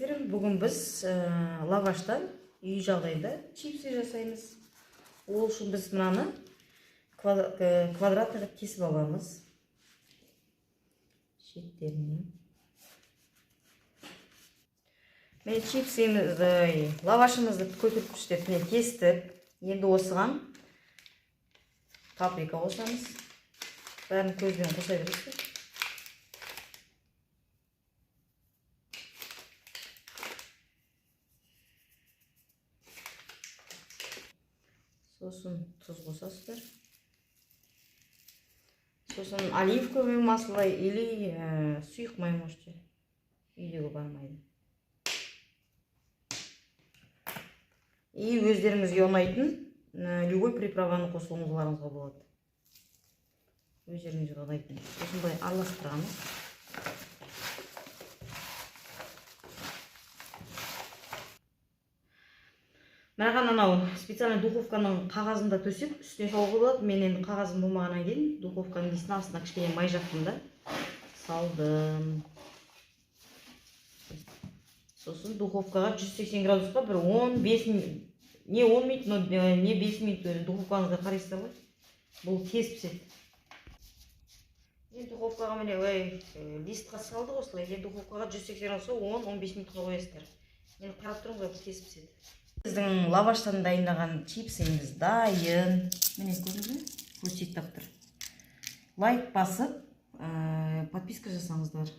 Әріптестерім, бүгін біз лаваштан үй жағдайында чипсы жасаймыз. Ол үшін біз мынаны квадратный қылып кесіп аламыз шеттерінен. Міне, чипсымызды, лавашымызды көтеріп күштеп, міне, кестік. Енді осыған паприка қосамыз. Бәрін көзбен қоса бересіздер. Сосын тұз қосасыздар. Сосын оливковый масло или сұйық май можете. Үйдегі бар майды. И өздеріңізге ұнайтын любой приправаны қосуыңызға болады. Өздеріңізге ұнайтын. Сосын былай араластырамыз. Маған анау специальный духовканың қағазын да төсеп, үстіне салуға болады. Мен енді қағазым болмағаннан кейін духовканың несіне астына кішкене май жақтым да салдым. Сосын духовкаға 180 градусқа бір 15 минут, не 10 минут, но не 5 минут, өзі духовкаңызға қарайсыздар ғой. Бұл тез піседі. Енді духовкаға міне, ой, листқа салдық осылай. Енді духовкаға 180 градусқа 10-15 минутқа қоясыздар. Енді қарап тұрыңыздар, бұл тез піседі. Біздің лаваштан дайындаған чипсымыз дайын. Міне, көрдіңіз бе? Хрустит тұр. Лайк басып, подписка жасаңыздар.